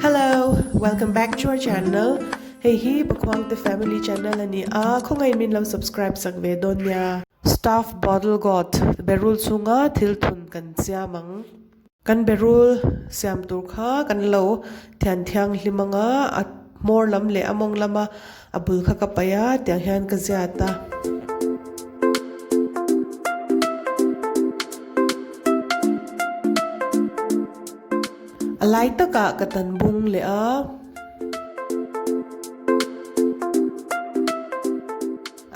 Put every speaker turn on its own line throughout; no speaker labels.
Hello, welcome back to our channel. Hei hi Pakhuangte family channel a ni a, khawngaih min lo subscribe sak ve dawn nia. Stuffed bottle gourd berul chhunga thil thun kan siam ang. Kan berul siam tur kha kan lo thian thianghlim ang a, a hmawr lam leh a mawng lama a bul kha ka paih a, tiang hian ka ziat a. A lai takah ka tan bung leh a.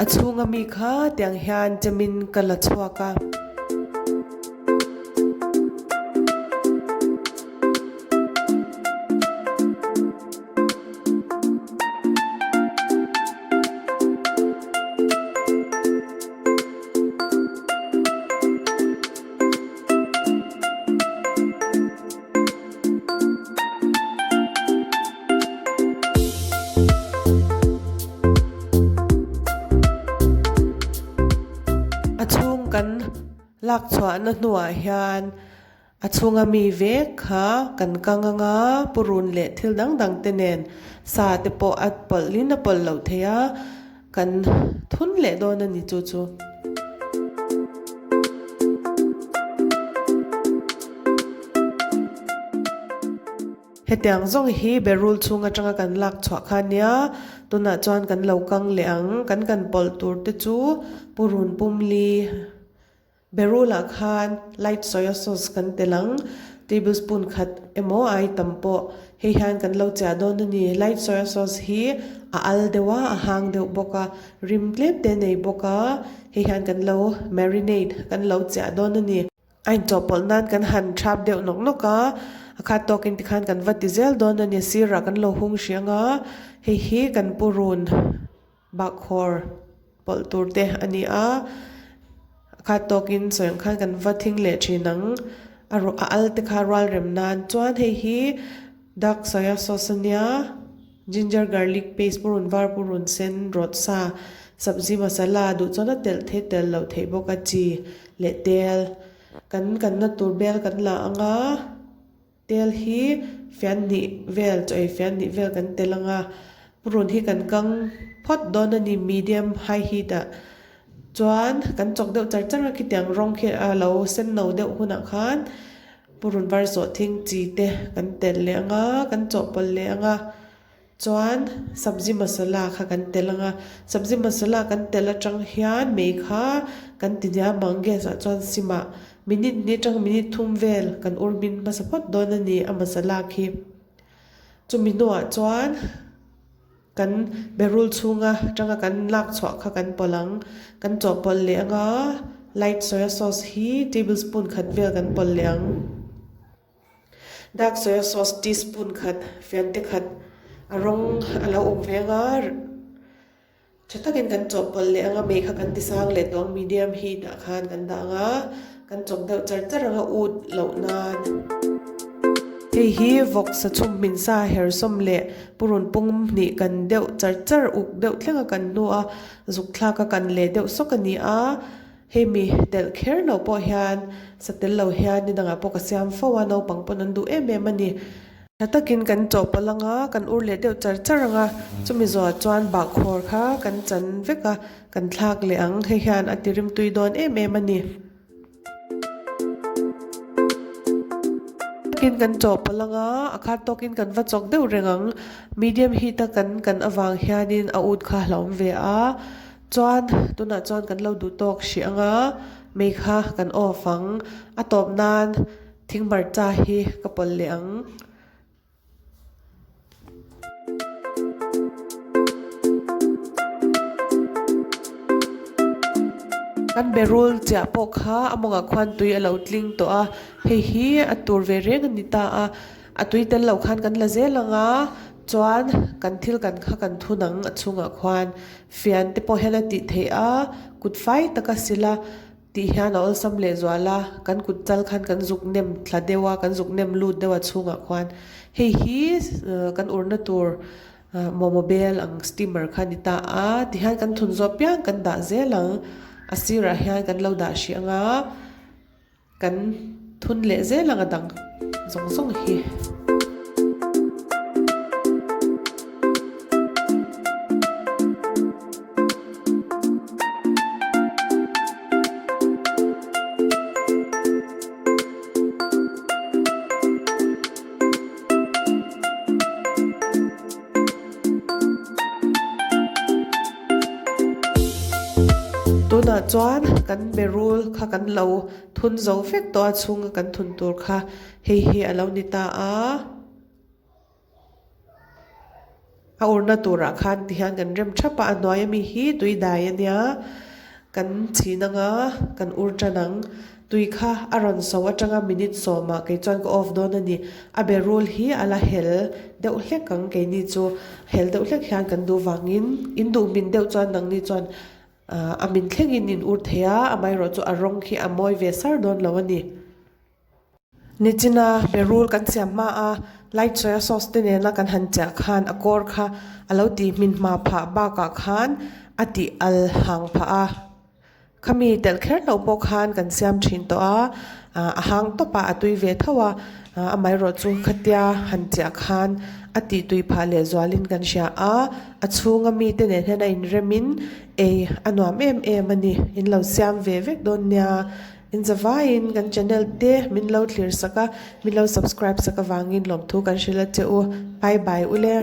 A chhunga mi kha tiang hian chemin ka la chhuak a. A chhung kan lak chhuahna hnuah hian a chhunga mi vek kha kan kang anga purun leh thil dang dang te nen sa te pawh a pawlh in a pawlh loh theih a kan thun leh dawn a ni chu chu. Hetiang zawng hi berul chhung atanga kan lak chhuah kha nia, tunah chuan kan lo kang leh ang. Kan kan pawlh tur te chu purun pumli berulah khan light soya sauce kan tel ang, tablespoon khat emaw ai tam pawh hei hian kan lo chiah dawn a ni. Light soya sauce hi a al deuh a, a hang deuh bawk a, rim tlem te a nei bawk a, hei hian kan lo marinate kan lo chiah dawn a ni. A inchawhpawlh nan kan han thap deuh nawk nawk a, a khat tawkin tikhan kan va ti zel dawn a ni. Sirah kan lo hung hrih ang a, hei hi kan purun bahkhawr pawlh tur te a ni a, a khat tawkin sawi ang khan kan va thing leh thin ang. A a al te kha rual rem nan chuan hei hi dark soya sauce a nia. Ginger garlic paste purun var purun sen rawt sa sabzi masala duh chuan a telh theih telh loh theih bawk a chi leh tel kan kanna tur bel kan la ang a tel hi fian hnih vel chaw ei fian hnih vel kan tel ang a purun hi kan kang phawt dawn a ni medium high heat ah chuan kan chawk deuh char char a khitiang rawng khi a lo sen no deuh hunah khan. Purun var zawh thing chi te kan telh leh ang a, kan chawhpawlh leh ang a, chuan sabzi masala kha kan telh ang a, sabzi masala kan telh atang hian mei kha kan ti hniam ang gas ah chuan sim ah minute hnih atang minute thum vel kan ur hmin hmasa phawt dawn a ni a masala khi chumi hnuah chuan. Kan berul chhunga tanga kan lak chhuah kha kan pawlh ang. Kan chawhpawlh leh anga light soya sauce hi tablespoon khat vel kan pawlh leh ang. Dark soya sauce teaspoon khat fiante khat a rawng a lo awm ve anga tha takin kan chawhpawlh leh anga mei kha kan ti sang leh tawh ang medium heat ah khan kan dah anga Kan chawk deuh char char ang a ut loh nan. Hei hi vawk sa chhum hmin sa hersawm leh purun pung hnih kan deuh char char uk deuh thleng a kan hnu a, zuk thlak a kan leh deuh sawk a ni a. Hemi telh kher loh pawh hian sa tel lo hian ni dangah pawh ka siam fo a, naupang pawn an duh em em a ni. Tha takin kan chawhpawlh ang a, kan ur leh deuh char char ang a, chumi zawhah chuan bahkhawr kha kan chan vek a, kan thlak leh ang. Hei hian a ti rimtui dawn em em a ni. Takin kan chawhpawlh ang a, a khat tawkin kan va chawk deuh reng ang. Medium heat a kan kan avang hianin a ut kha a hlauhawm ve a, chuan tunah chuan kan lo duh tawk hrih ang a, mei kha kan off ang. A tawp nan. Thing hmarcha hi ka pawlh leh ang. Kan berul chiah pawh kha a mawngah khuan tui a lo tling tawh a, hei hi a tur ve reng a ni ta a, a tui tel loh khan kan la zel ang a, chuan kan thil kan kha kan thun ang a chhungah khuan fian te pawh hian a tih theih a, kut fai taka sila. Tih hian a awlsam leh zual a, kan kut chal khan kan zuk nem thla deuh a, kan zuk nem lut deuh a chhungah khuan hei hi kan urna tur momo bel ang steamer kha a ni ta a, tihian kan thun zawh piang kan dah zel ang, a sirah hian kan lo dah hrih ang a, kan thun leh zel ang a dang zawng zawng hi. Tunah chuan kan berul kha kan lo thun zo vek tawh a, chhunga kan thun tur kha hei hi a lo ni ta a. A urna turah khan tihian kan rem thap a, a hnuai ami hi tui dai a nia, kan chhin anga kan ur tan ang. Tui kha a rawn so atanga minute sawmah kei chuan ka off dawn a ni. A berul hi a la hel deuh hlek ang keini chu hel deuh hlek hian kan duh vangin in duh min deuh chuan nangni chuan a min thlengin in ur thei a, amaherawh chu a rawng khi a mawi ve sar dawn lo a ni. Nichina berul kan siam hma a, light soya sauce te nena kan han chiah khan a kawr kha a lo tih hmin hma phah bakah khan a tih al hang phah a. Khami telh kher loh pawh khan kan siam thin tawh a, a hang tawp a, a tui ve tho a, amaherawh chu khatia han chiah khan a tih tui phah leh zualin kan hria a, a chhunga mite nen hian a inremin ei a nuam em em a ni, in lo siam ve vek dawn nia. In zavaiin kan channel te min lo thlir sak a, min lo subscribe sak avangin lawmthu kan hrilh a che u. Bye bye ule.